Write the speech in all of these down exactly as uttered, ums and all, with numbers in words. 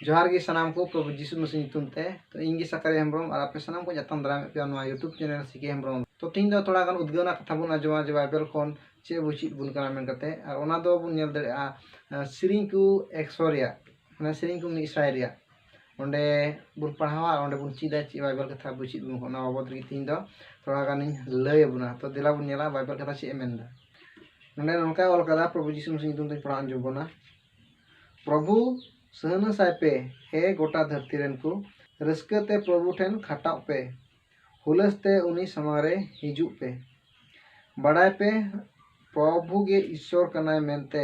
ᱡᱚᱦᱟᱨ ᱜᱮ ᱥᱟᱱᱟᱢ ᱠᱚ ᱯᱨᱚᱵᱷᱩ ᱡᱤᱥᱩ ᱢᱟᱹᱥᱤ ᱧᱩᱛᱩᱢ ᱛᱮ᱾ ᱛᱚ, ᱤᱧ ᱜᱮ ᱥᱟᱠᱟᱨᱤᱭᱟ ᱦᱮᱢᱵᱨᱚᱢ ᱟᱨ ᱟᱯᱮ ᱥᱟᱱᱟᱢ ᱠᱚ ᱧᱟᱯᱟᱢ ᱫᱟᱨᱟᱢᱮᱫ ᱯᱮᱭᱟ ᱱᱚᱣᱟ YouTube channel ᱥᱤᱠᱮ ᱦᱮᱢᱵᱨᱚᱢ᱾ ᱛᱚ, ᱛᱤᱦᱤᱧ ᱫᱚ ᱛᱷᱚᱲᱟ ᱜᱟᱱ ᱩᱫᱽᱜᱟᱹᱣ ᱨᱮᱱᱟᱜ ᱠᱟᱛᱷᱟ ᱵᱚᱱ ᱟᱸᱡᱚᱢᱟ ᱡᱮ ᱵᱟᱭᱵᱮᱞ ᱠᱷᱚᱱ ᱪᱮᱫ ᱵᱚ ᱪᱮᱫ ᱵᱚᱱ ᱠᱟᱱᱟ ᱢᱮᱱ ᱠᱟᱛᱮ, ᱟᱨ ᱚᱱᱟ ᱫᱚ ᱵᱚᱱ ᱧᱮᱞ ᱫᱟᱲᱮᱭᱟᱜᱼᱟ, ᱟᱸ, ᱥᱮᱨᱮᱧ ᱠᱚ ᱮᱠᱥᱚ ᱨᱮᱭᱟᱜ, ᱢᱟᱱᱮ ᱥᱮᱨᱮᱧ ᱠᱚ ᱢᱤᱫ ᱥᱟᱭ ᱨᱮᱭᱟᱜ᱾ ᱚᱸᱰᱮ ᱵᱚᱱ ᱯᱟᱲᱦᱟᱣᱟ ᱟᱨ ᱚᱸᱰᱮ ᱵᱚᱱ ᱪᱮᱫᱟ ᱪᱮᱫ ᱵᱟᱭᱵᱮᱞ ᱠᱟᱛᱷᱟ ᱵᱚ ᱪᱮᱫ ᱵᱚᱱ, ᱚᱱᱟ ᱵᱟᱵᱚᱫ ᱨᱮᱜᱮ ᱛᱤᱦᱤᱧ ᱫᱚ ᱛᱷᱚᱲᱟ ᱜᱟᱱᱤᱧ ᱞᱟᱹᱭ ᱟᱵᱚᱱᱟ᱾ ᱛᱚ, ᱫᱮᱞᱟ ᱵᱚᱱ ᱧᱮᱞᱟ ᱵᱟᱭᱵᱮᱞ ᱠᱟᱛᱷᱟ ᱪᱮᱫ ᱮ ᱢᱮᱱᱫᱟ᱾ ᱱᱚᱸᱰᱮ ᱱᱚᱝᱠᱟᱭ ᱚᱞ ᱠᱟᱫᱟ, ᱯᱨᱚᱵᱷᱩ ᱡᱤᱥᱩ ᱢᱟᱹᱥᱤ ᱧᱩᱛᱩᱢ ᱛᱮᱧ ᱯᱟᱲᱦᱟᱣ ᱟᱸᱡᱚᱢ ᱵᱚᱱᱟ᱾ ᱯᱨᱚᱵᱷᱩ ᱥᱟᱹᱦᱱᱟᱹᱥᱟᱭ ᱯᱮ, ᱦᱮ ᱜᱚᱴᱟ ᱫᱷᱟᱹᱨᱛᱤ ᱨᱮᱱ ᱠᱚ, ᱨᱟᱹᱥᱠᱟᱹ ᱛᱮ ᱯᱨᱚᱵᱷᱩ ᱴᱷᱮᱱ ᱠᱷᱟᱴᱟᱜ ᱯᱮ, ᱦᱩᱞᱟᱹᱥ ᱛᱮ ᱩᱱᱤ ᱥᱟᱢᱟᱝ ᱨᱮ ᱦᱤᱡᱩᱜ ᱯᱮ᱾ ᱵᱟᱲᱟᱭ ᱯᱮ, ᱯᱨᱚᱵᱷᱩ ᱜᱮ ᱤᱥᱥᱚᱨ ᱠᱟᱱᱟᱭ ᱢᱮᱱᱛᱮ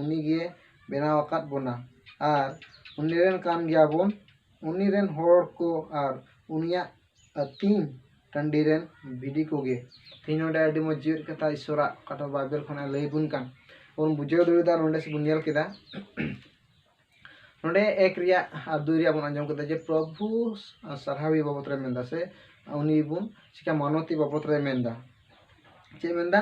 ᱩᱱᱤ ᱜᱮ ᱵᱮᱱᱟᱣ ᱟᱠᱟᱫ ᱵᱚᱱᱟ, ᱟᱨ ᱩᱱᱤ ᱨᱮᱱ ᱠᱟᱱ ᱜᱮᱭᱟ ᱵᱚᱱ, ᱩᱱᱤ ᱨᱮᱱ ᱦᱚᱲ ᱠᱚ, ᱟᱨ ᱩᱱᱤᱭᱟᱜ ᱟᱹᱛᱤᱧ ᱴᱟᱺᱰᱤ ᱨᱮᱱ ᱵᱷᱤᱰᱤ ᱠᱚᱜᱮ᱾ ᱛᱮᱦᱮᱧ ᱱᱚᱰᱮ ᱟᱹᱰᱤ ᱢᱚᱡᱽ ᱡᱤᱣᱮᱫ ᱠᱟᱛᱷᱟ ᱤᱥᱥᱚᱨᱟᱜ ᱠᱟᱛᱷᱟ ᱵᱟᱭᱵᱮᱞ ᱠᱷᱚᱱ ᱮ ᱞᱟᱹᱭ ᱵᱚᱱ ᱠᱟᱱ, ᱵᱚᱱ ᱵᱩᱡᱷᱟᱹᱣ ᱫᱟᱲᱮᱭᱟᱫᱟ᱾ ᱱᱚᱰᱮ ᱥᱮ ᱵᱚᱱ ᱧᱮᱞ ᱠᱮᱫᱟ, ᱱᱚᱰᱮ ᱮᱠ ᱨᱮᱭᱟᱜ ᱟᱨ ᱫᱩᱭ ᱨᱮᱭᱟᱜ ᱵᱚᱱ ᱟᱸᱡᱚᱢ ᱠᱮᱫᱟ ᱡᱮ ᱯᱨᱚᱵᱷᱩ ᱥᱟᱨᱦᱟᱣᱤ ᱵᱟᱵᱚᱛ ᱨᱮ ᱢᱮᱱᱫᱟ, ᱥᱮ ᱩᱱᱤ ᱵᱚᱱ ᱪᱤᱠᱟ ᱢᱟᱱᱚᱛᱤ ᱵᱟᱵᱚᱛ ᱨᱮ ᱢᱮᱱᱫᱟ᱾ ᱪᱮᱫ ᱢᱮᱱᱫᱟ?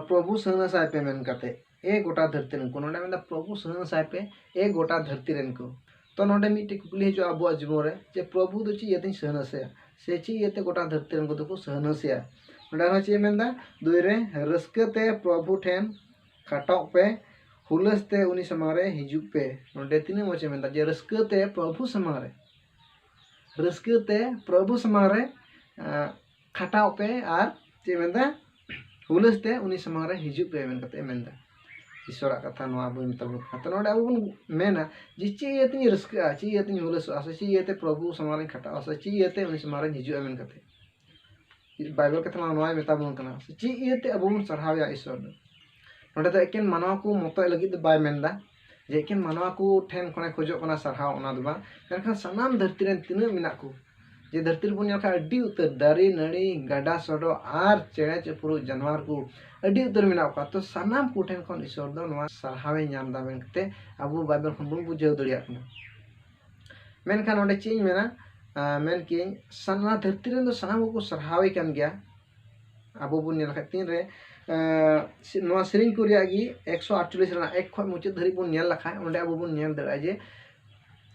ᱯᱨᱚᱵᱷᱩ ᱥᱟᱹᱦᱱᱟᱹᱥᱟᱭ ᱯᱮ ᱢᱮᱱ ᱠᱟᱛᱮ, ᱮ ᱜᱚᱴᱟ ᱫᱷᱟᱹᱨᱛᱤ ᱨᱮᱱ ᱠᱚ᱾ ᱱᱚᱰᱮ ᱢᱮᱱᱫᱟ ᱯᱨᱚᱵᱷᱩ ᱥᱟᱹᱦᱱᱟᱹᱥᱟᱭ ᱯᱮ, ᱮ ᱜᱚᱴᱟ ᱫᱷᱟᱹᱨᱛᱤ ᱨᱮᱱ ᱠᱚ᱾ ᱛᱚ, ᱱᱚᱰᱮ ᱢᱤᱫᱴᱮᱡ ᱠᱩᱠᱞᱤ ᱦᱤᱡᱩᱜᱼᱟ ᱟᱵᱚᱣᱟᱜ ᱡᱤᱵᱚᱱ ᱨᱮ, ᱡᱮ ᱯᱨᱚᱵᱷᱩ ᱫᱚ ᱪᱮᱫ ᱤᱭᱟᱹᱛᱮᱧ ᱥᱟᱹᱦᱱᱟᱹᱥᱟᱭᱟ, ᱥᱮ ᱪᱮᱫ ᱤᱭᱟᱹᱛᱮ ᱜᱚᱴᱟ ᱫᱷᱟᱹᱨᱛᱤ ᱨᱮᱱ ᱠᱚᱫᱚ ᱠᱚ ᱥᱟᱹᱦᱱᱟᱹᱥᱟᱭᱟ? ᱱᱚᱰᱮ ᱟᱨᱦᱚᱸ ᱪᱮᱫ ᱮ ᱢᱮᱱᱫᱟ? ᱫᱩᱭ ᱨᱮ, ᱨᱟᱹᱥᱠᱟᱹ ᱛᱮ ᱯᱨᱚᱵᱷᱩ ᱴᱷᱮᱱ ᱠᱷᱟᱴᱟᱜ ᱯᱮ, ᱦᱩᱞᱟᱹᱥ ᱛᱮ ᱩᱱᱤ ᱥᱟᱢᱟᱝ ᱨᱮ ᱦᱤᱡᱩᱜ ᱯᱮ᱾ ᱱᱚᱰᱮ ᱛᱤᱱᱟᱹᱜ ᱢᱚᱡᱽ ᱮ ᱢᱮᱱᱫᱟ ᱡᱮ ᱨᱟᱹᱥᱠᱟᱹ ᱛᱮ ᱯᱨᱚᱵᱷᱩ ᱥᱟᱢᱟᱝ ᱨᱮ, ᱨᱟᱹᱥᱠᱟᱹ ᱛᱮ ᱯᱨᱚᱵᱷᱩ ᱥᱟᱢᱟᱝ ᱨᱮ, ᱟᱸ, ᱠᱷᱟᱴᱟᱜ ᱯᱮ ᱟᱨ ᱪᱮᱫ ᱮ ᱢᱮᱱᱫᱟ? ᱦᱩᱞᱟᱹᱥ ᱛᱮ ᱩᱱᱤ ᱥᱟᱢᱟᱝ ᱨᱮ ᱦᱤᱡᱩᱜ ᱯᱮ ᱢᱮᱱ ᱠᱟᱛᱮ ᱮ ᱢᱮᱱᱫᱟ᱾ ᱤᱥᱥᱚᱨᱟᱜ ᱠᱟᱛᱷᱟ ᱱᱚᱣᱟ ᱵᱚᱱ ᱢᱮᱛᱟ ᱵᱚᱱ ᱠᱟᱱᱟ᱾ ᱛᱚ, ᱱᱚᱰᱮ ᱟᱵᱚ ᱵᱚᱱ ᱢᱮᱱᱟ ᱡᱮ ᱪᱮᱫ ᱤᱭᱟᱹᱛᱤᱧ ᱨᱟᱹᱥᱠᱟᱹᱜᱼᱟ, ᱪᱮᱫ ᱤᱭᱟᱹᱛᱤᱧ ᱦᱩᱞᱟᱹᱥᱚᱜᱼᱟ, ᱥᱮ ᱪᱮᱫ ᱤᱭᱟᱹᱛᱮ ᱯᱨᱚᱵᱷᱩ ᱥᱟᱢᱟᱝ ᱨᱤᱧ ᱠᱷᱟᱴᱟᱜᱼᱟ, ᱥᱮ ᱪᱮᱫ ᱤᱭᱟᱹᱛᱮ ᱩᱱᱤ ᱥᱟᱢᱟᱝ ᱨᱤᱧ ᱦᱤᱡᱩᱜᱼᱟ ᱢᱮᱱ ᱠᱟᱛᱮ᱾ ᱵᱟᱭᱵᱮᱞ ᱠᱟᱛᱷᱟ ᱢᱟ ᱱᱚᱣᱟᱭ ᱢᱮᱛᱟ ᱵᱚᱱ ᱠᱟᱱᱟ, ᱥᱮ ᱪᱮᱫ ᱤᱭᱟᱹᱛᱮ ᱟᱵᱚ ᱵᱚᱱ ᱥᱟᱨᱦᱟᱣᱮᱭᱟ ᱤᱥᱥᱚᱨ ᱫᱚ? ᱱᱚᱰᱮ ᱫᱚ ᱮᱠᱮᱱ ᱢᱟᱱᱣᱟ ᱠᱚ ᱢᱚᱛᱚᱡ ᱞᱟᱹᱜᱤᱫ ᱫᱚ ᱵᱟᱭ ᱢᱮᱱᱫᱟ, ᱡᱮ ᱮᱠᱮᱱ ᱢᱟᱱᱣᱟ ᱠᱚ ᱴᱷᱮᱱ ᱠᱷᱚᱱᱮ ᱠᱷᱚᱡᱚᱜ ᱠᱟᱱᱟ ᱥᱟᱨᱦᱟᱣ, ᱚᱱᱟ ᱫᱚ ᱵᱟᱝ᱾ ᱢᱮᱱᱠᱷᱟᱱ ᱥᱟᱱᱟᱢ ᱫᱷᱟᱹᱨᱛᱤ ᱨᱮᱱ ᱛᱤᱱᱟᱹᱜ ᱢᱮᱱᱟᱜ ᱠᱚ, ᱡᱮ ᱫᱷᱟᱹᱨᱛᱤ ᱨᱮᱵᱚᱱ ᱧᱮᱞ ᱠᱷᱟᱱ ᱟᱹᱰᱤ ᱩᱛᱟᱹᱨ ᱫᱟᱨᱮ, ᱱᱟᱹᱲᱤ, ᱜᱟᱰᱟ, ᱥᱚᱰᱚᱜ ᱟᱨ ᱪᱮᱬᱮ ᱪᱤᱯᱨᱩ, ᱡᱟᱱᱣᱟᱨ ᱠᱚ ᱟᱹᱰᱤ ᱩᱛᱟᱹᱨ ᱢᱮᱱᱟᱜ ᱠᱚᱣᱟ᱾ ᱛᱚ, ᱥᱟᱱᱟᱢ ᱠᱚ ᱴᱷᱮᱱ ᱠᱷᱚᱱ ᱤᱥᱥᱚᱨ ᱫᱚ ᱱᱚᱣᱟ ᱥᱟᱨᱦᱟᱣᱮ ᱧᱟᱢ ᱮᱫᱟ ᱢᱮᱱᱛᱮ ᱟᱵᱚ ᱵᱟᱭᱵᱮᱞ ᱠᱷᱚᱱ ᱵᱚᱱ ᱵᱩᱡᱷᱟᱹᱣ ᱫᱟᱲᱮᱭᱟᱜ ᱠᱟᱱᱟ᱾ ᱢᱮᱱᱠᱷᱟᱱ ᱚᱸᱰᱮ ᱪᱮᱫ ᱤᱧ ᱢᱮᱱᱟ, ᱟᱸ, ᱢᱮᱱ ᱠᱤᱭᱟᱹᱧ, ᱥᱟᱱᱟᱢ ᱫᱷᱟᱹᱨᱛᱤ ᱨᱮᱱ ᱫᱚ ᱥᱟᱱᱟᱢ ᱠᱚᱠᱚ ᱥᱟᱨᱦᱟᱣᱮ ᱠᱟᱱ ᱜᱮᱭᱟ᱾ ᱟᱵᱚ ᱵᱚᱱ ᱧᱮᱞ ᱞᱮᱠᱷᱟᱡ ᱛᱤᱱᱨᱮ, ᱟᱸ, ᱥᱮ-, ᱱᱚᱣᱟ ᱥᱮᱨᱮᱧ ᱠᱚ ᱨᱮᱭᱟᱜ ᱜᱮ ᱮᱠᱥᱚ ᱟᱴᱪᱚᱞᱞᱤᱥ ᱨᱮᱱᱟᱜ ᱮᱠ ᱠᱷᱚᱱ ᱢᱩᱪᱟᱹᱫ ᱫᱷᱟᱹᱨᱤᱡ ᱵᱚᱱ ᱧᱮᱞ ᱞᱮᱠᱷᱟᱡ, ᱚᱸᱰᱮ ᱟᱵᱚ ᱵᱚᱱ ᱧᱮᱞ ᱫᱟᱲᱮᱭᱟᱜᱼᱟ ᱡᱮ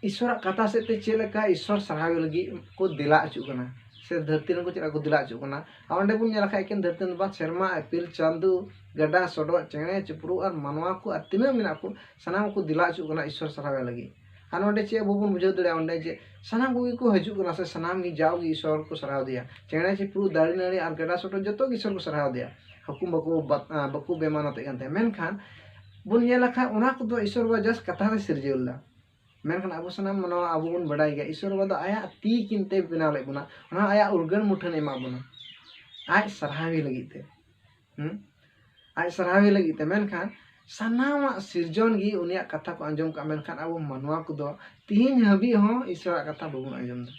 ᱤᱥᱥᱚᱨᱟᱜ ᱠᱟᱛᱷᱟ ᱥᱮᱫ ᱛᱮ ᱪᱮᱫ ᱞᱮᱠᱟ ᱤᱥᱥᱚᱨ ᱥᱟᱨᱦᱟᱣ ᱞᱟᱹᱜᱤᱫ ᱠᱚ ᱫᱮᱞᱟ ᱦᱚᱪᱚᱜ ᱠᱟᱱᱟ, ᱥᱮ ᱫᱷᱟᱹᱨᱛᱤ ᱨᱮᱱ ᱠᱚ ᱪᱮᱫ ᱞᱮᱠᱟ ᱠᱚ ᱫᱮᱞᱟ ᱦᱚᱪᱚᱜ ᱠᱟᱱᱟ᱾ ᱟᱨ ᱚᱸᱰᱮ ᱵᱚᱱ ᱧᱮᱞ ᱞᱮᱠᱷᱟᱡ ᱮᱠᱮᱱ ᱫᱷᱟᱹᱨᱛᱤ ᱨᱮᱱ ᱫᱚ ᱵᱟᱝ, ᱥᱮᱨᱢᱟ, ᱤᱯᱤᱞ, ᱪᱟᱸᱫᱚ, ᱜᱟᱰᱟ, ᱥᱚᱰᱚᱜ, ᱪᱮᱬᱮ ᱪᱤᱯᱨᱩ ᱟᱨ ᱢᱟᱱᱣᱟ ᱠᱚ ᱟᱨ ᱛᱤᱱᱟᱹᱜ ᱢᱮᱱᱟᱜ ᱠᱚ, ᱥᱟᱱᱟᱢ ᱠᱚ ᱫᱮᱞᱟ ᱦᱚᱪᱚᱜ ᱠᱟᱱᱟ ᱤᱥᱥᱚᱨ ᱥᱟᱨᱦᱟᱣ ᱞᱟᱹᱜᱤᱫ᱾ ᱟᱨ ᱱᱚᱰᱮ ᱪᱮᱫ ᱟᱵᱚ ᱵᱚᱱ ᱵᱩᱡᱷᱟᱹᱣ ᱫᱟᱲᱮᱭᱟᱜᱼᱟ ᱚᱸᱰᱮ, ᱡᱮ ᱥᱟᱱᱟᱢ ᱠᱚᱜᱮ ᱠᱚ ᱦᱤᱡᱩᱜ ᱠᱟᱱᱟ ᱥᱮ ᱥᱟᱱᱟᱢ ᱜᱮ ᱡᱟᱣᱜᱮ ᱤᱥᱥᱚᱨ ᱠᱚ ᱥᱟᱨᱦᱟᱣ ᱫᱮᱭᱟ᱾ ᱪᱮᱬᱮ ᱪᱤᱯᱨᱩ, ᱫᱟᱨᱮ ᱱᱟᱹᱲᱤ ᱟᱨ ᱜᱟᱰᱟ ᱥᱚᱰᱚᱜ ᱡᱚᱛᱚ ᱜᱮ ᱤᱥᱥᱚᱨ ᱠᱚ ᱥᱟᱨᱦᱟᱣ ᱫᱮᱭᱟ᱾ ᱦᱟᱹᱠᱩ ᱵᱟᱠᱚ ᱵᱟᱛ-, ᱟᱸ, ᱵᱟᱠᱚ ᱵᱮᱢᱟᱱᱚᱛᱮᱫ ᱠᱟᱱ ᱛᱟᱦᱮᱸᱫ᱾ ᱢᱮᱱᱠᱷᱟᱱ ᱵᱚᱱ ᱧᱮᱞ ᱞᱮᱠᱷᱟᱱ ᱚᱱᱟ ᱠᱚᱫᱚ ᱤᱥᱥᱚᱨ ᱵᱟᱵᱟ just ᱠᱟᱛᱷᱟ ᱛᱮ ᱥᱤᱨᱡᱟᱹᱣ ᱞᱮᱫᱟ᱾ ᱢᱮᱱᱠᱷᱟᱱ ᱟᱵᱚ ᱥᱟᱱᱟᱢ ᱢᱟᱱᱣᱟ ᱟᱵᱚ ᱵᱚᱱ ᱵᱟᱰᱟᱭ ᱜᱮᱭᱟ ᱤᱥᱥᱚᱨ ᱵᱟᱵᱟ ᱫᱚ ᱟᱭᱟᱜ ᱛᱤ ᱠᱤᱱ ᱛᱮ ᱵᱮᱱᱟᱣ ᱞᱮᱫ ᱵᱚᱱᱟ, ᱚᱱᱟ ᱟᱭᱟᱜ ᱩᱨᱜᱟᱹᱱ ᱢᱩᱴᱷᱟᱹᱱ ᱮᱢᱟᱜ ᱵᱚᱱᱟ ᱟᱡ ᱥᱟᱨᱦᱟᱣᱤ ᱞᱟᱹᱜᱤᱫ ᱛᱮ᱾ ᱦᱩᱸ? ᱟᱡ ᱥᱟᱨᱦᱟᱣᱤ ᱞᱟᱹᱜᱤᱫ ᱛᱮ᱾ ᱢᱮᱱᱠᱷᱟᱱ ᱥᱟᱱᱟᱢᱟᱜ ᱥᱤᱨᱡᱚᱱ ᱜᱮ ᱩᱱᱤᱭᱟᱜ ᱠᱟᱛᱷᱟ ᱠᱚ ᱟᱸᱡᱚᱢ ᱠᱟᱜᱼᱟ, ᱢᱮᱱᱠᱷᱟᱱ ᱟᱵᱚ ᱢᱟᱱᱣᱟ ᱠᱚᱫᱚ ᱛᱤᱦᱤᱧ ᱦᱟᱹᱵᱤᱡ ᱦᱚᱸ ᱤᱥᱥᱚᱨᱟᱜ ᱠᱟᱛᱷᱟ ᱵᱟᱵᱚᱱ ᱟᱸᱡᱚᱢ ᱮᱫᱟ᱾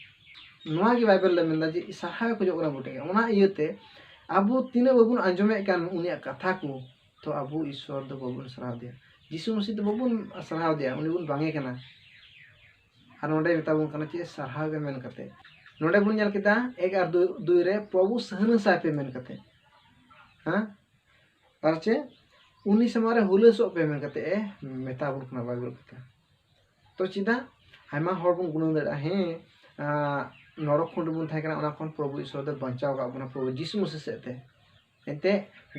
ᱱᱚᱣᱟ ᱜᱮ ᱵᱟᱭᱵᱮᱞ ᱫᱚ ᱢᱮᱱᱫᱟ ᱡᱮ ᱥᱟᱨᱦᱟᱣ ᱮ ᱠᱷᱚᱡᱚᱜ ᱠᱟᱱᱟ ᱟᱵᱚ ᱴᱷᱮᱱ᱾ ᱚᱱᱟ ᱤᱭᱟᱹᱛᱮ ᱟᱵᱚ ᱛᱤᱱᱟᱹᱜ ᱵᱟᱵᱚᱱ ᱟᱸᱡᱚᱢᱮᱫ ᱠᱟᱱ ᱩᱱᱤᱭᱟᱜ ᱠᱟᱛᱷᱟ ᱠᱚ, ᱛᱚ ᱟᱵᱚ ᱤᱥᱥᱚᱨ ᱫᱚ ᱵᱟᱵᱚᱱ ᱥᱟᱨᱦᱟᱣ ᱫᱮᱭᱟ᱾ ᱡᱤᱥᱩ ᱢᱟᱹᱥᱤ ᱫᱚ ᱵᱟᱵᱚᱱ ᱥᱟᱨᱦᱟᱣ ᱫᱮᱭᱟ, ᱩᱱᱤ ᱵᱚᱱ ᱵᱟᱝᱮ ᱠᱟᱱᱟ᱾ ᱟᱨ ᱱᱚᱰᱮ ᱢᱮᱛᱟ ᱵᱚᱱ ᱠᱟᱱᱟ ᱪᱮᱫ? ᱥᱟᱨᱦᱟᱣ ᱜᱮ ᱢᱮᱱ ᱠᱟᱛᱮ᱾ ᱱᱚᱰᱮ ᱵᱚᱱ ᱧᱮᱞ ᱠᱮᱫᱟ ᱮᱠ ᱟᱨ ᱫᱩ, ᱫᱩᱭ ᱨᱮ, "ᱯᱨᱚᱵᱷᱩ ᱥᱟᱹᱦᱱᱟᱹᱥᱟᱭ ᱯᱮ" ᱢᱮᱱ ᱠᱟᱛᱮ᱾ ᱦᱮᱸ? ᱟᱨ ᱪᱮᱫ? "ᱩᱱᱤ ᱥᱟᱢᱟᱝ ᱨᱮ ᱦᱩᱞᱟᱹᱥᱚᱜ ᱯᱮ" ᱢᱮᱱ ᱠᱟᱛᱮ ᱮ ᱢᱮᱛᱟ ᱵᱚᱱ ᱠᱟᱱᱟ ᱵᱟᱭᱵᱮᱞ ᱠᱟᱛᱷᱟ᱾ ᱛᱚ ᱪᱮᱫᱟᱜ? ᱟᱭᱢᱟ ᱦᱚᱲ ᱵᱚᱱ ᱜᱩᱱᱟᱹᱣ ᱫᱟᱲᱮᱭᱟᱜᱼᱟ, ᱦᱮᱸ, ᱟᱸ, ᱱᱚᱨᱚᱠ ᱠᱷᱚᱸᱰ ᱨᱮᱵᱚᱱ ᱛᱟᱦᱮᱸ ᱠᱟᱱᱟ, ᱚᱱᱟ ᱠᱷᱚᱱ ᱯᱨᱚᱵᱷᱩ ᱤᱥᱥᱚᱨ ᱫᱚ ᱵᱟᱧᱪᱟᱣ ᱟᱠᱟᱫ ᱵᱚᱱᱟ ᱯᱨᱚᱵᱷᱩ ᱡᱤᱥᱩ ᱢᱟᱹᱥᱤ ᱥᱮᱫ ᱛᱮ᱾ ᱮᱱᱛᱮ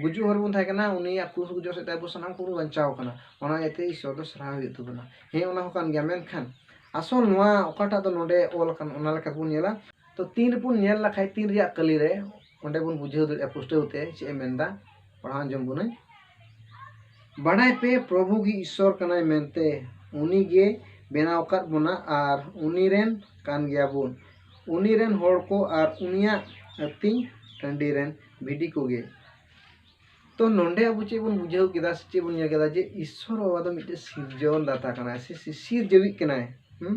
ᱜᱩᱡᱩᱜ ᱦᱚᱲ ᱵᱚᱱ ᱛᱟᱦᱮᱸ ᱠᱟᱱᱟ, ᱩᱱᱤᱭᱟᱜ ᱠᱨᱩᱥ ᱜᱩᱡᱩᱜ ᱥᱮᱫ ᱛᱮ ᱟᱵᱚ ᱥᱟᱱᱟᱢ ᱠᱚᱵᱚᱱ ᱵᱟᱧᱪᱟᱣ ᱟᱠᱟᱱᱟ᱾ ᱚᱱᱟ ᱤᱭᱟᱹᱛᱮ ᱤᱥᱥᱚᱨ ᱫᱚ ᱥᱟᱨᱦᱟᱣ ᱦᱩᱭᱩᱜ ᱛᱟᱵᱚᱱᱟ᱾ ᱦᱮᱸ, ᱚᱱᱟ ᱦᱚᱸ ᱠᱟᱱ ᱜᱮᱭᱟ, ᱢᱮᱱᱠᱷᱟᱱ ᱟᱥᱚᱞ ᱱᱚᱣᱟ ᱚᱠᱟᱴᱟᱜ ᱫᱚ ᱱᱚᱰᱮ ᱚᱞ ᱟᱠᱟᱱ, ᱚᱱᱟ ᱞᱮᱠᱟ ᱵᱚᱱ ᱧᱮᱞᱟ᱾ ᱛᱚ ᱛᱤᱱ ᱨᱮᱵᱚᱱ ᱧᱮᱞ ᱞᱮᱠᱷᱟᱡ, ᱛᱤᱱ ᱨᱮᱭᱟᱜ ᱠᱟᱹᱞᱤ ᱨᱮ, ᱚᱸᱰᱮ ᱵᱚᱱ ᱵᱩᱡᱷᱟᱹᱣ ᱫᱟᱲᱮᱭᱟᱜᱼᱟ ᱯᱩᱥᱴᱟᱹᱣ ᱛᱮ ᱪᱮᱫ ᱮ ᱢᱮᱱᱫᱟ᱾ ᱯᱟᱲᱦᱟᱣ ᱟᱸᱡᱚᱢ ᱵᱚᱱᱟᱹᱧ᱾ ᱵᱟᱰᱟᱭ ᱯᱮ, ᱯᱨᱚᱵᱷᱩ ᱜᱮ ᱤᱥᱥᱚᱨ ᱠᱟᱱᱟᱭ ᱢᱮᱱᱛᱮ, ᱩᱱᱤ ᱜᱮ ᱵᱮᱱᱟᱣ ᱟᱠᱟᱫ ᱵᱚᱱᱟ ᱟᱨ ᱩᱱᱤ ᱨᱮᱱ ᱠᱟᱱ ᱜᱮᱭᱟᱵᱚᱱ, ᱩᱱᱤ ᱨᱮᱱ ᱦᱚᱲ ᱠᱚ ᱟᱨ ᱩᱱᱤᱭᱟᱜ ᱟᱹᱛᱤᱧ ᱴᱟᱺᱰᱤ ᱨᱮᱱ ᱵᱷᱤᱰᱤ ᱠᱚᱜᱮ᱾ ᱛᱚ ᱱᱚᱰᱮ ᱟᱵᱚ ᱪᱮᱫ ᱵᱚᱱ ᱵᱩᱡᱷᱟᱹᱣ ᱠᱮᱫᱟ ᱥᱮ ᱪᱮᱫ ᱵᱚᱱ ᱧᱮᱞ ᱠᱮᱫᱟ? ᱡᱮ ᱤᱥᱥᱚᱨ ᱵᱟᱵᱟ ᱫᱚ ᱢᱤᱫᱴᱮᱱ ᱥᱤᱨᱡᱚᱱ ᱫᱟᱛᱟ ᱠᱟᱱᱟᱭ ᱥᱮ ᱥᱤᱥᱤᱨ ᱡᱤᱣᱤᱜ ᱠᱟᱱᱟᱭ᱾ ᱦᱩᱸ?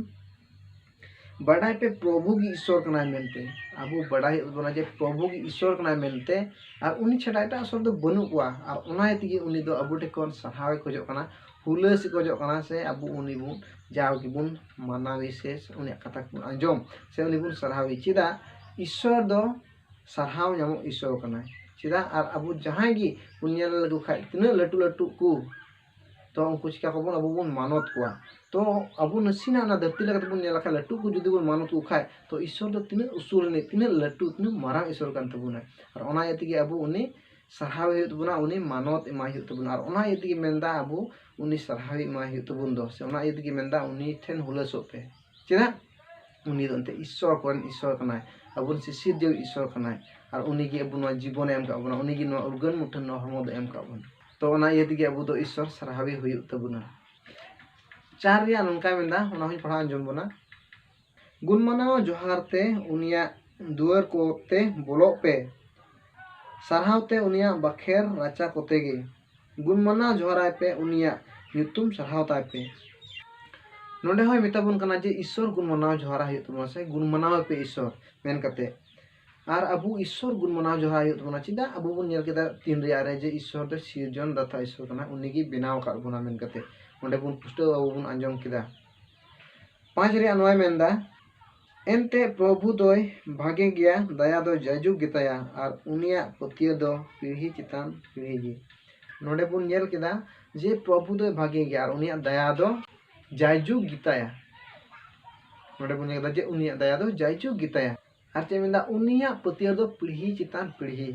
ᱵᱟᱰᱟᱭ ᱯᱮ, ᱯᱨᱚᱵᱷᱩ ᱜᱮ ᱤᱥᱥᱚᱨ ᱠᱟᱱᱟᱭ ᱢᱮᱱᱛᱮ᱾ ᱟᱵᱚ ᱵᱟᱰᱟᱭ ᱦᱩᱭᱩᱜ ᱛᱟᱵᱚᱱᱟ ᱡᱮ ᱯᱨᱚᱵᱷᱩ ᱜᱮ ᱤᱥᱥᱚᱨ ᱠᱟᱱᱟᱭ ᱢᱮᱱᱛᱮ, ᱟᱨ ᱩᱱᱤ ᱪᱷᱟᱰᱟ ᱮᱴᱟᱜ ᱤᱥᱥᱚᱨ ᱫᱚ ᱵᱟᱹᱱᱩᱜ ᱠᱚᱣᱟ᱾ ᱟᱨ ᱚᱱᱟ ᱛᱮᱜᱮ ᱩᱱᱤ ᱫᱚ ᱟᱵᱚ ᱴᱷᱮᱱ ᱠᱷᱚᱱ ᱥᱟᱨᱦᱟᱣ ᱮ ᱠᱷᱚᱡᱚᱜ ᱠᱟᱱᱟ, ᱦᱩᱞᱟᱹᱥ ᱮ ᱠᱷᱚᱡᱚᱜ ᱠᱟᱱᱟ, ᱥᱮ ᱟᱵᱚ ᱩᱱᱤ ᱵᱚᱱ ᱡᱟᱣ ᱜᱮᱵᱚᱱ ᱢᱟᱱᱟᱣᱮ, ᱥᱮ ᱩᱱᱤᱭᱟᱜ ᱠᱟᱛᱷᱟ ᱠᱚᱵᱚᱱ ᱟᱸᱡᱚᱢ, ᱥᱮ ᱩᱱᱤ ᱵᱚᱱ ᱥᱟᱨᱦᱟᱣᱮ᱾ ᱪᱮᱫᱟᱜ? ᱤᱥᱥᱚᱨ ᱫᱚ ᱥᱟᱨᱦᱟᱣ ᱧᱟᱢᱚᱜ ᱤᱥᱥᱚᱨ ᱠᱟᱱᱟᱭ᱾ ᱪᱮᱫᱟᱜ? ᱟᱨ ᱟᱵᱚ ᱡᱟᱦᱟᱸᱭ ᱜᱮ ᱵᱚᱱ ᱧᱮᱞ ᱞᱮᱠᱚ ᱠᱷᱟᱡ, ᱛᱤᱱᱟᱹᱜ ᱞᱟᱹᱴᱩ ᱞᱟᱹᱴᱩ ᱠᱚ ᱛᱚ ᱩᱱᱠᱩ ᱪᱤᱠᱟ ᱠᱚᱵᱚᱱ, ᱟᱵᱚ ᱵᱚᱱ ᱢᱟᱱᱚᱛ ᱠᱚᱣᱟ᱾ ᱛᱚ ᱟᱵᱚ ᱱᱟᱥᱮᱱᱟᱜ ᱚᱱᱟ ᱫᱷᱟᱹᱨᱛᱤ ᱞᱮᱠᱟ ᱛᱮᱵᱚᱱ ᱧᱮᱞ ᱞᱮᱠᱷᱟᱱ, ᱞᱟᱹᱴᱩ ᱠᱚ ᱡᱩᱫᱤ ᱵᱚᱱ ᱢᱟᱱᱚᱛ ᱠᱚ ᱠᱷᱟᱡ, ᱛᱚ ᱤᱥᱥᱚᱨ ᱫᱚ ᱛᱤᱱᱟᱹᱜ ᱩᱥᱩᱞ ᱨᱤᱱᱤᱡ, ᱛᱤᱱᱟᱹᱜ ᱞᱟᱹᱴᱩ, ᱛᱤᱱᱟᱹᱜ ᱢᱟᱨᱟᱝ ᱤᱥᱥᱚᱨ ᱠᱟᱱ ᱛᱟᱵᱚᱱᱟᱭ᱾ ᱟᱨ ᱚᱱᱟ ᱤᱭᱟᱹ ᱛᱮᱜᱮ ᱟᱵᱚ ᱩᱱᱤ ᱥᱟᱨᱦᱟᱣ ᱦᱩᱭᱩᱜ ᱛᱟᱵᱚᱱᱟ, ᱩᱱᱤ ᱢᱟᱱᱚᱛ ᱮᱢᱟᱭ ᱦᱩᱭᱩᱜ ᱛᱟᱵᱚᱱᱟ᱾ ᱟᱨ ᱚᱱᱟ ᱤᱭᱟᱹ ᱛᱮᱜᱮ ᱢᱮᱱᱫᱟ ᱟᱵᱚ ᱩᱱᱤ ᱥᱟᱨᱦᱟᱣ ᱮᱢᱟᱭ ᱦᱩᱭᱩᱜ ᱛᱟᱵᱚᱱ ᱫᱚ, ᱥᱮ ᱚᱱᱟ ᱤᱭᱟᱹ ᱛᱮᱜᱮ ᱢᱮᱱᱫᱟ ᱩᱱᱤ ᱴᱷᱮᱱ ᱦᱩᱞᱟᱹᱥᱚᱜ ᱯᱮ᱾ ᱪᱮᱫᱟᱜ? ᱩᱱᱤ ᱫᱚ ᱮᱱᱛᱮ ᱤᱥᱥᱚᱨ ᱠᱚᱨᱮᱱ ᱤᱥᱥᱚᱨ ᱠᱟᱱᱟᱭ, ᱟᱵᱚ ᱨᱮᱱ ᱥᱤᱥᱤᱨᱡᱟᱹᱣ ᱤᱥᱥᱚᱨ ᱠᱟᱱᱟᱭ᱾ ᱟᱨ ᱩᱱᱤ ᱜᱮ ᱟᱵᱚ ᱱᱚᱣᱟ ᱡᱤᱵᱚᱱᱮ ᱮᱢ ᱠᱟᱜ ᱵᱚᱱᱟ, ᱩᱱᱤ ᱜᱮ ᱱᱚᱣᱟ ᱩᱨᱜᱟᱹᱱ ᱢᱩᱴᱷᱟᱹᱱ ᱱᱚᱣᱟ ᱦᱚᱲᱢᱚ ᱫᱚ ᱮᱢ ᱠᱟᱜ ᱵᱚᱱᱟ᱾ ᱛᱚ ᱚᱱᱟ ᱤᱭᱟᱹ ᱛᱮᱜᱮ ᱟᱵᱚ ᱫᱚ ᱤᱥᱥᱚᱨ ᱥᱟᱨᱦᱟᱣᱤ ᱦᱩᱭᱩᱜ ᱛᱟᱵᱚᱱᱟ᱾ ᱪᱟᱨ ᱨᱮᱭᱟᱜ ᱱᱚᱝᱠᱟᱭ ᱢᱮᱱᱫᱟ, ᱚᱱᱟ ᱦᱚᱸᱧ ᱯᱟᱲᱦᱟᱣ ᱟᱸᱡᱚᱢ ᱵᱚᱱᱟ᱾ ᱜᱩᱱ ᱢᱟᱱᱟᱣ ᱡᱚᱦᱟᱨ ᱛᱮ ᱩᱱᱤᱭᱟᱜ ᱫᱩᱣᱟᱹᱨ ᱠᱚᱛᱮ ᱵᱚᱞᱚᱜ ᱯᱮ, ᱥᱟᱨᱦᱟᱣ ᱛᱮ ᱩᱱᱤᱭᱟᱜ ᱵᱟᱠᱷᱮᱨ ᱨᱟᱪᱟ ᱠᱚᱛᱮ ᱜᱮ᱾ ᱜᱩᱱ ᱢᱟᱱᱟᱣ ᱡᱚᱦᱟᱨᱟᱭ ᱯᱮ, ᱩᱱᱤᱭᱟᱜ ᱧᱩᱛᱩᱢ ᱥᱟᱨᱦᱟᱣ ᱛᱟᱭ ᱯᱮ᱾ ᱱᱚᱰᱮ ᱦᱚᱸᱭ ᱢᱮᱛᱟ ᱵᱚᱱ ᱠᱟᱱᱟ ᱡᱮ ᱤᱥᱥᱚᱨ ᱜᱩᱱ ᱢᱟᱱᱟᱣ ᱡᱚᱦᱟᱨᱟᱭ ᱦᱩᱭᱩᱜ ᱛᱟᱵᱚᱱᱟ, ᱥᱮ ᱜᱩᱱ ᱢᱟᱱᱟᱣ ᱯᱮ ᱤᱥᱥᱚᱨ ᱢᱮᱱ ᱠᱟᱛᱮ᱾ ᱟᱨ ᱟᱵᱚ ᱤᱥᱥᱚᱨ ᱜᱩᱱ ᱢᱟᱱᱟᱣ ᱡᱚᱦᱟᱨ ᱦᱩᱭᱩᱜ ᱛᱟᱵᱚᱱᱟ᱾ ᱪᱮᱫᱟᱜ? ᱟᱵᱚ ᱵᱚᱱ ᱧᱮᱞ ᱠᱮᱫᱟ ᱛᱤᱱ ᱨᱮᱭᱟᱜ ᱨᱮ ᱡᱮ ᱤᱥᱥᱚᱨ ᱫᱚ ᱥᱤᱨᱡᱚᱱ ᱫᱟᱛᱟ ᱤᱥᱥᱚᱨ ᱠᱟᱱᱟ, ᱩᱱᱤ ᱜᱮ ᱵᱮᱱᱟᱣ ᱟᱠᱟᱫ ᱵᱚᱱᱟ ᱢᱮᱱ ᱠᱟᱛᱮ᱾ ᱚᱸᱰᱮ ᱵᱚᱱ ᱯᱩᱥᱴᱟᱹᱣ ᱟᱵᱚ ᱵᱚᱱ ᱟᱸᱡᱚᱢ ᱠᱮᱫᱟ᱾ ᱯᱟᱸᱪ ᱨᱮᱭᱟᱜ ᱱᱚᱣᱟᱭ ᱢᱮᱱᱫᱟ, ᱮᱱᱛᱮ ᱯᱨᱚᱵᱷᱩ ᱫᱚᱭ ᱵᱷᱟᱜᱮ ᱜᱮᱭᱟ, ᱫᱟᱭᱟ ᱫᱚ ᱡᱟᱭᱡᱩᱜᱽ ᱜᱮᱛᱟᱭᱟ, ᱟᱨ ᱩᱱᱤᱭᱟᱜ ᱯᱟᱹᱛᱭᱟᱹᱣ ᱫᱚ ᱯᱤᱲᱦᱤ ᱪᱮᱛᱟᱱ ᱯᱤᱲᱦᱤ ᱜᱮ᱾ ᱱᱚᱰᱮ ᱵᱚᱱ ᱧᱮᱞ ᱠᱮᱫᱟ ᱡᱮ ᱯᱨᱚᱵᱷᱩ ᱫᱚᱭ ᱵᱷᱟᱜᱮ ᱜᱮᱭᱟ ᱟᱨ ᱩᱱᱤᱭᱟᱜ ᱫᱟᱭᱟ ᱫᱚ ᱡᱟᱭᱡᱩᱜᱽ ᱜᱮᱛᱟᱭᱟ᱾ ᱱᱚᱰᱮ ᱵᱚᱱ ᱧᱮᱞ ᱠᱮᱫᱟ ᱡᱮ ᱩᱱᱤᱭᱟᱜ ᱫᱟᱭᱟ ᱫᱚ ᱡᱟᱭᱡᱩᱜᱽ ᱜᱮᱛᱟᱭᱟ᱾ ᱟᱨ ᱪᱮᱫ ᱢᱮᱱᱫᱟ? ᱩᱱᱤᱭᱟᱜ ᱯᱟᱹᱛᱭᱟᱹᱣ ᱫᱚ ᱯᱤᱲᱦᱤ ᱪᱮᱛᱟᱱ ᱯᱤᱲᱦᱤ᱾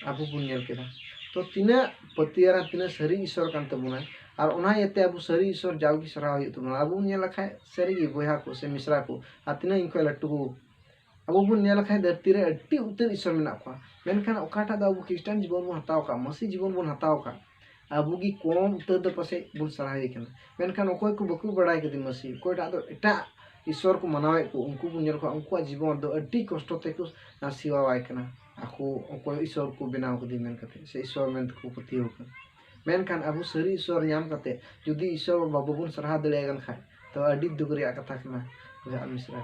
ᱟᱵᱚ ᱵᱚᱱ ᱧᱮᱞ ᱠᱮᱫᱟ᱾ ᱛᱚ ᱛᱤᱱᱟᱹᱜ ᱯᱟᱹᱛᱭᱟᱹᱣ ᱨᱮ ᱛᱤᱱᱟᱹᱜ ᱥᱟᱹᱨᱤ ᱤᱥᱥᱚᱨ ᱠᱟᱱ ᱛᱟᱵᱚᱱᱟᱭ, ᱟᱨ ᱚᱱᱟ ᱤᱭᱟᱹᱛᱮ ᱟᱵᱚ ᱥᱟᱹᱨᱤ ᱤᱥᱥᱚᱨ ᱡᱟᱣᱜᱮ ᱥᱟᱨᱦᱟᱣ ᱦᱩᱭᱩᱜ ᱛᱟᱵᱚᱱᱟ᱾ ᱟᱵᱚ ᱵᱚᱱ ᱧᱮᱞ ᱞᱮᱠᱷᱟᱡ ᱥᱟᱹᱨᱤᱜᱮ ᱵᱚᱭᱦᱟ ᱠᱚ ᱥᱮ ᱢᱤᱥᱨᱟ ᱠᱚ, ᱟᱨ ᱛᱤᱱᱟᱹᱜ ᱤᱧ ᱠᱷᱚᱱ ᱞᱟᱹᱴᱩ ᱠᱚ, ᱟᱵᱚ ᱵᱚᱱ ᱧᱮᱞ ᱞᱮᱠᱷᱟᱡ ᱫᱷᱟᱹᱨᱛᱤ ᱨᱮ ᱟᱹᱰᱤ ᱩᱛᱟᱹᱨ ᱤᱥᱥᱚᱨ ᱢᱮᱱᱟᱜ ᱠᱚᱣᱟ, ᱢᱮᱱᱠᱷᱟᱱ ᱚᱠᱟᱴᱟᱜ ᱫᱚ ᱟᱵᱚ ᱠᱷᱨᱤᱥᱴᱟᱱ ᱡᱤᱵᱚᱱ ᱵᱚᱱ ᱦᱟᱛᱟᱣ ᱠᱟᱜ, ᱢᱟᱹᱥᱤ ᱡᱤᱵᱚᱱ ᱵᱚᱱ ᱦᱟᱛᱟᱣ ᱠᱟᱜ, ᱟᱵᱚ ᱜᱮ ᱠᱚᱢ ᱩᱛᱟᱹᱨ ᱫᱚ ᱯᱟᱥᱮᱡ ᱵᱚᱱ ᱥᱟᱨᱦᱟᱣᱮ ᱠᱟᱱᱟ᱾ ᱢᱮᱱᱠᱷᱟᱱ ᱚᱠᱚᱭ ᱠᱚ ᱵᱟᱠᱚ ᱵᱟᱲᱟᱭ ᱠᱟᱫᱮ ᱢᱟᱹᱥᱤ, ᱚᱠᱚᱭᱴᱟᱜ ᱫᱚ ᱮᱴᱟᱜ ᱤᱥᱥᱚᱨ ᱠᱚ ᱢᱟᱱᱟᱣᱮᱫ ᱠᱚ, ᱩᱱᱠᱩ ᱵᱚᱱ ᱧᱮᱞ ᱠᱚᱣᱟ, ᱩᱱᱠᱩᱣᱟᱜ ᱡᱤᱵᱚᱱ ᱫᱚ ᱟᱹᱰᱤ ᱠᱚᱥᱴᱚ ᱛᱮᱠᱚ ᱥᱮᱵᱟᱣᱟᱭ ᱠᱟᱱᱟ᱾ ᱟᱠᱚ ᱚᱠᱚᱭ ᱤᱥᱥᱚᱨ ᱠᱚ ᱵᱮᱱᱟᱣ ᱠᱟᱫᱮ ᱢᱮᱱ ᱠᱟᱛᱮ, ᱥᱮ ᱤᱥᱥᱚᱨ ᱢᱮᱱ ᱛᱮᱠᱚ ᱯᱟᱹᱛᱭᱟᱹᱣ ᱠᱟᱱᱟ᱾ ᱢᱮᱱᱠᱷᱟᱱ ᱟᱵᱚ ᱥᱟᱹᱨᱤ ᱤᱥᱥᱚᱨ ᱧᱟᱢ ᱠᱟᱛᱮ ᱡᱩᱫᱤ ᱤᱥᱥᱚᱨ ᱵᱟᱵᱚ ᱵᱚᱱ ᱥᱟᱨᱦᱟᱣ ᱫᱟᱲᱮᱭᱟᱭ ᱠᱟᱱ ᱠᱷᱟᱡ, ᱛᱚ ᱟᱹᱰᱤ ᱫᱩᱠ ᱨᱮᱭᱟᱜ ᱠᱟᱛᱷᱟ ᱠᱟᱱᱟ, ᱵᱚᱭᱦᱟ ᱟᱨ ᱢᱤᱥᱨᱟ᱾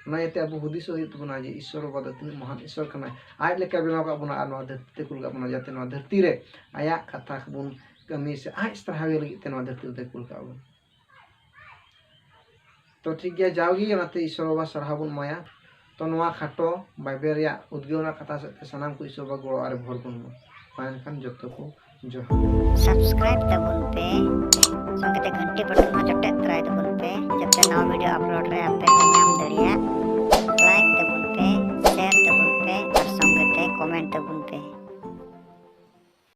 ᱚᱱᱟ ᱤᱭᱟᱹᱛᱮ ᱟᱵᱚ ᱦᱩᱫᱤᱥᱚᱜ ᱦᱩᱭᱩᱜ ᱛᱟᱵᱚᱱᱟ ᱡᱮ ᱤᱥᱥᱚᱨ ᱵᱟᱵᱟ ᱫᱚ ᱛᱤᱱᱟᱹᱜ ᱢᱚᱦᱟᱱ ᱤᱥᱥᱚᱨ ᱠᱟᱱᱟᱭ, ᱟᱡ ᱞᱮᱠᱟ ᱵᱮᱱᱟᱣ ᱠᱟᱜ ᱵᱚᱱᱟ ᱟᱨ ᱱᱚᱣᱟ ᱫᱷᱟᱹᱨᱛᱤ ᱛᱮ ᱠᱩᱞ ᱠᱟᱜ ᱵᱚᱱᱟ, ᱡᱟᱛᱮ ᱱᱚᱣᱟ ᱫᱷᱟᱹᱨᱛᱤ ᱨᱮ ᱟᱭᱟᱜ ᱠᱟᱛᱷᱟ ᱠᱚᱵᱚᱱ ᱠᱟᱹᱢᱤ ᱥᱮ ᱟᱡ ᱥᱟᱨᱦᱟᱣ ᱞᱟᱹᱜᱤᱫ ᱛᱮ ᱱᱚᱣᱟ ᱫᱷᱟᱹᱨᱛᱤ ᱨᱮ ᱠᱩᱞ ᱠᱟᱜ ᱵᱚᱱᱟ᱾ ᱛᱚ ᱴᱷᱤᱠ ᱜᱮᱭᱟ, ᱡᱟᱣᱜᱮ ᱚᱱᱟᱛᱮ ᱤᱥᱥᱚᱨ ᱵᱟᱵᱟ ᱥᱟᱨᱦᱟᱣ ᱵᱚᱱ ᱮᱢᱟᱭᱟ᱾ ᱛᱚ ᱱᱚᱣᱟ ᱠᱷᱟᱴᱚ ᱵᱟᱭᱵᱮᱞ ᱨᱮᱭᱟᱜ ᱩᱫᱽᱜᱟᱹᱣ ᱨᱮᱱᱟᱜ ᱠᱟᱛᱷᱟ ᱥᱮᱫ ᱛᱮ ᱥᱟᱱᱟᱢ ᱠᱚ ᱤᱥᱥᱚᱨ ᱵᱟᱵᱟ ᱜᱚᱲᱚ ᱟᱨᱮ ᱵᱷᱚᱨ ᱵᱚᱱ ᱢᱟ᱾ ᱢᱟ ᱮᱱᱠᱷᱟᱱ ᱡᱚᱛᱚ ᱠᱚ ᱡᱚᱦᱟᱨ᱾ Subscribe ᱛᱟᱵᱚᱱ ᱯᱮ, ᱥᱚᱸᱜᱮ ᱛᱮ ᱜᱷᱟᱱᱴᱤ ᱵᱟᱴᱚᱱ ᱦᱚᱸ ᱡᱚᱴᱮᱫ ᱛᱚᱨᱟᱭ ᱛᱟᱵᱚᱱ ᱯᱮ, ᱡᱟᱛᱮ ᱱᱟᱣᱟ video upload ᱨᱮ ᱟᱯᱮ ᱯᱮ ᱧᱟᱢ ᱫᱟᱲᱮᱭᱟᱜ᱾ Like ᱛᱟᱵᱚᱱ ᱯᱮ, share ᱛᱟᱵᱚᱱ ᱯᱮ ᱟᱨ ᱥᱚᱸᱜᱮ ᱛᱮ comment ᱛᱟᱵᱚᱱ